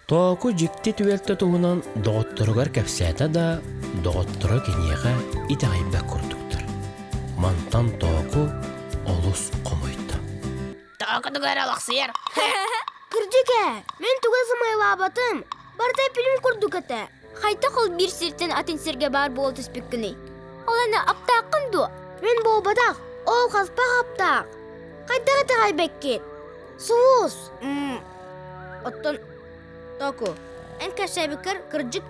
Тооку дьикти түбэлтэ туһунан доҕотторугар кэпсээтэ да, доҕотторо киниэхэ итэҕэйбэт курдуктар. Мантан Тооку олус хомойдо. Тоокутугар олохсуйар. Кырдьык ээ, мин туга сымыйалаабатым. Барыта эппитим курдук этэ. Хайдах ол биир сиртэн атын сиргэ баар буола түспүккүнүй? Ол аны аптааххын дуо? Мин буолбатах, ол хаспах аптаах. Хайдах итэҕэйбэккин? Суус! Оттон Току, эн кэпсээбиккэр кырдьык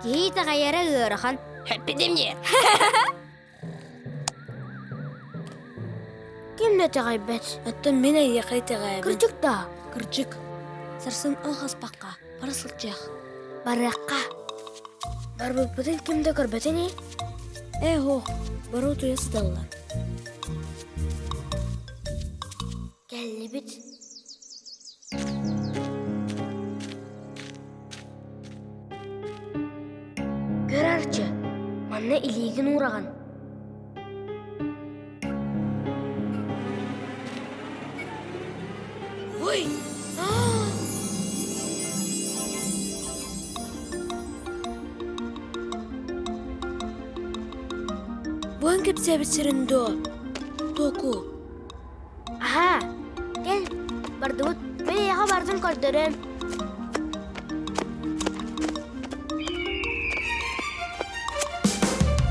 киһи итэҕэйэрэ ыарахан. Эппитим дии. Ким да итэҕэйбэт. Оттон мин эйиэхэ итэҕэйэбин. Кырдьык да? Кырдьык. Сарсын ол хаспахха бара сылдьыах. Барыахха. Барбыппытын ким да көрбөтүн ии? Ээ, һуох, бары утуйа сыталлар. Кэллибит. Көр Арчы, манна илиигин уураҕын. Ой! Буһан кэпсээбит сирин дуо? Току. Аһаа, кэл, бардыбыт, мин эйиэхэ бардым көрдөрөм.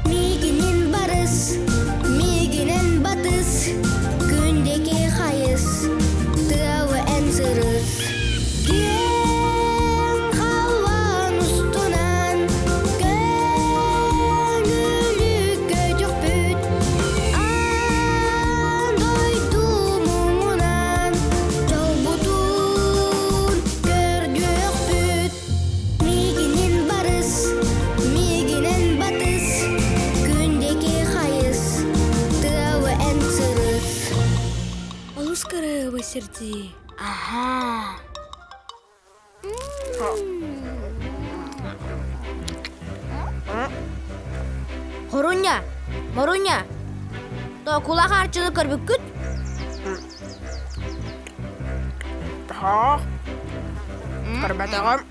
Миигинин барыс, миигинэн батыс, күндү хайыс, тыалы эн сырыс. Киэҥ халлаан устунан көҥүлү көтөхпүт, аан дойду муҥунан дьолбутун көрдүөхпүт. Миигинин барыс, миигинэн батыс, күндү хайыс, тыалы эн сырыс. Олус кыраһыабай сирдии. Аһаа. Хорунья, Моруня, тоокулаах арчыны көрбүккүт? Таһаах. Көрбөтөҕүм.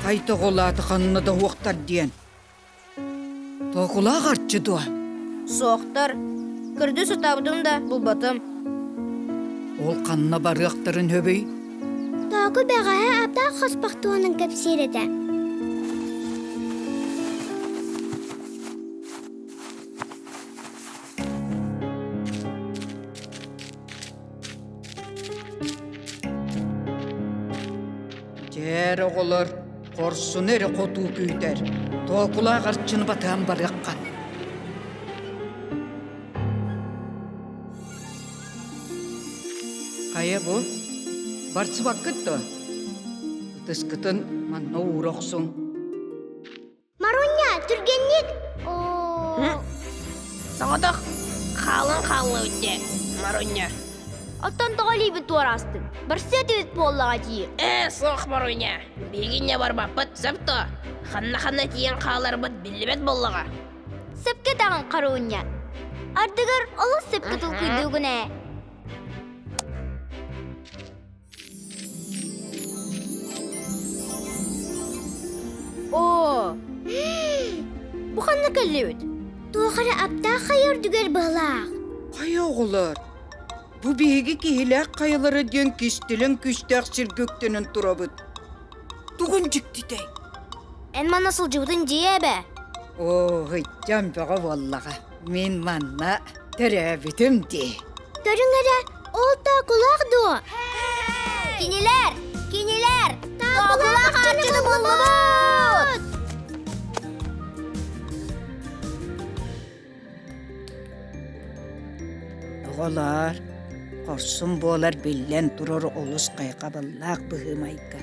Хайтоҕолааты ханна да уохтар диэн. Тоокулаах арчы дуо? Суохтар. Көрдүү сатаабытым да булбатым. Ол ханна барыахтарын хөбүй? Тооку бэҕэһээ аптаах хоспох туһунан кэпсиир этэ. Дьээр оҕолор, хорсуну эрэ хотуу күүтэр, тоокулаах арчыны батыһан барыахха. Хайа бу, барсыбаккыт дуо? Ытыскытын манна уура охсуҥ. Маруня, түргэнник! Соҕотох хаалан хааллыбыт дии, Маруня. Оттон тоҕо илиибит туораастын? Барсыа этибит буоллаҕа дии. Ээ, суох, Маруня. Биһиги инньэ барбаппыт, сөп дуо? Ханна-ханна тиийэн хааларбыт биллибэт буоллаҕа. Сөпкө даҕан, Харуунньа. Ардыгар олус сөпкө толкуйдуугун ээ. Оо, бу ханна кэллибит? Туох эрэ аптаах хайа үрдүгэр быһылаах. Хайа оҕолор, бу биһиги киһилээх хайалара диэн кистэлэҥ күүстээх сиргэ үктэнэн турабыт. Тугун дьиктитэй? Эн манна сылдьыбытын дьиэ эбэ. Оо, һыйдьан бөҕө буоллаҕа. Мин манна төрөөбүтүм дии. Көрүҥ эрэ, ол таакулаах дуо? Кинилэр! Кинилэр! Таакулаах арчыны буллубут! Оҕолоор, хорсун буолар биллэн турар олус хайҕабыллаах быһыы-майгы.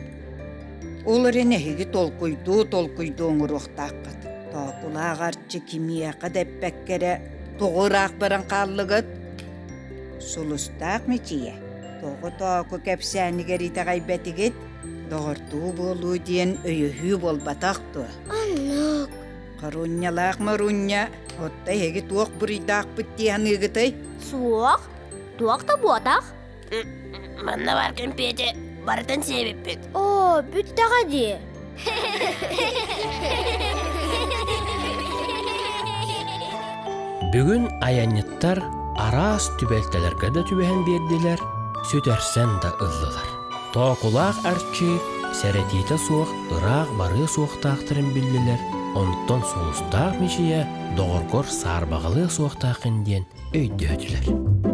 Ол эрэн эһиги толкуйдуу-толкуйдуу оҥоруохтааххыт. Тоокулаах арчы кимиэхэ да эппэккэ эрэ тоҕо ыраах баран хааллыгыт? Сулустаах Мичийэ, тоҕо тооку кэпсээнигэр итэҕэйбэтигит? Доҕордуу буолуу диэн өйөһүү буолбатах дуо? Оннук. Хорунньалаах Морунньа, отто эһиги туох буруйдаахпыт дии саныыгытый? Суох, туох да буотах. Манна бар кэмпиэти. Барытын сиэбиппит. Оо, бүттэҕэ дии. Бүгүн айанньыттар араас түбэлтэлэргэ да түбэһэн биэрдилэр, сүтэрсэн да ыллылар. Тоокулаах Арчы сэрэтиитэ суох ыраах барыа суохтаахтарын биллилэр, онтон сулустаах Мичийэ доҕоргор саарбаҕалыа суохтааххын диэн өйдөөтүлэр.